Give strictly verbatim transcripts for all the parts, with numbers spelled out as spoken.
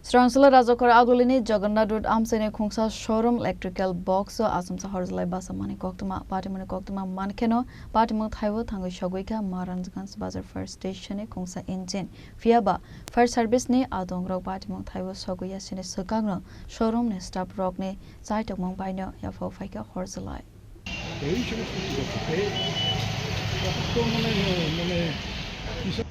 Srangsila Rajakhor Agulini Jagannath Road amchaini khungsa showroom electrical box o achomsa horjlai basa manwi koktwma. Patimungni koktwma mankheno patimung thaibo thangwi sogwi kha Maranjganj Bazar Fire Station ni khungsa engine. Phiyaba fire service ni adongrok patimung thaibo sogwi yasini swkangno showroom ni staff rokni chaitokmung baino yaphao phaikha horjlai. এই সমস্ত কি করছে? এই কত মানে, মানে কিসব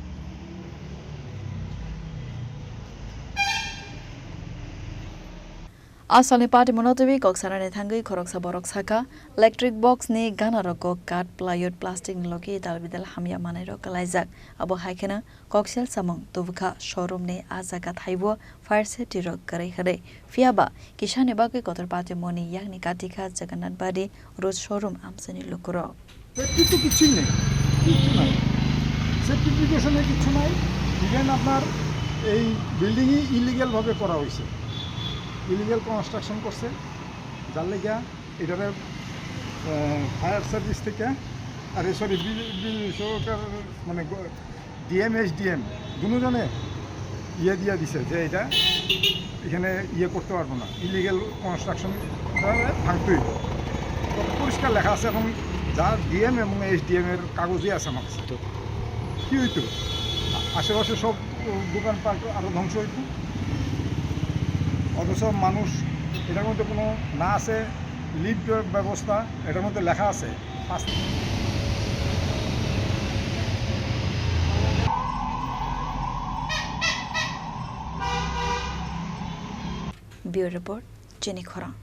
Asalni patimungno twiwi kok sanani thangwi khoroksa borok sakha, electric box ni gana rogo kath, plywood, plastic ni logi dal bidal hamya manwi rok kwlaijak. Abo hai kheno Koksel samung tubukha showroom ni a jaga thaibo fire safety rok kwrwi hwnwi. Phiyaba kisani bagwi kotor patimungni yakni katikha Jagannath Bari Road showroom amchaini lukurok. Safety তো কিচ্ছুই নেই, কিচ্ছু নাই, সেফটি প্রিকশনে কিচ্ছু নাই। ইভেন আপনার এই বিল্ডিংই ইলিগ্যালভাবে করা হয়েছে, ইলিগ্যাল কনস্ট্রাকশন করছে, যার লেগে এটারে ফায়ার সার্ভিস থেকে, আরে সরি, মানে ডিএম, এসডিএম দুজনে ইয়ে দিয়ে দিছে যে এটা এখানে ইয়ে করতে পারবো না, ইলিগ্যাল কনস্ট্রাকশন ভাঙতেই। পরিষ্কার লেখা আছে এবং যা ডিএম এবং এসডিএম এর কাগজই আছে আমার কাছে। তো কি হইতো? আশেপাশে সব দোকানপাট আরো ধ্বংস হইতো। অথচ মানুষ এটার মধ্যে কোনো না আছে লিফট ব্যবস্থা, এটার মধ্যে লেখা আছে পাঁচ। Bureau Report, Chini Khorang.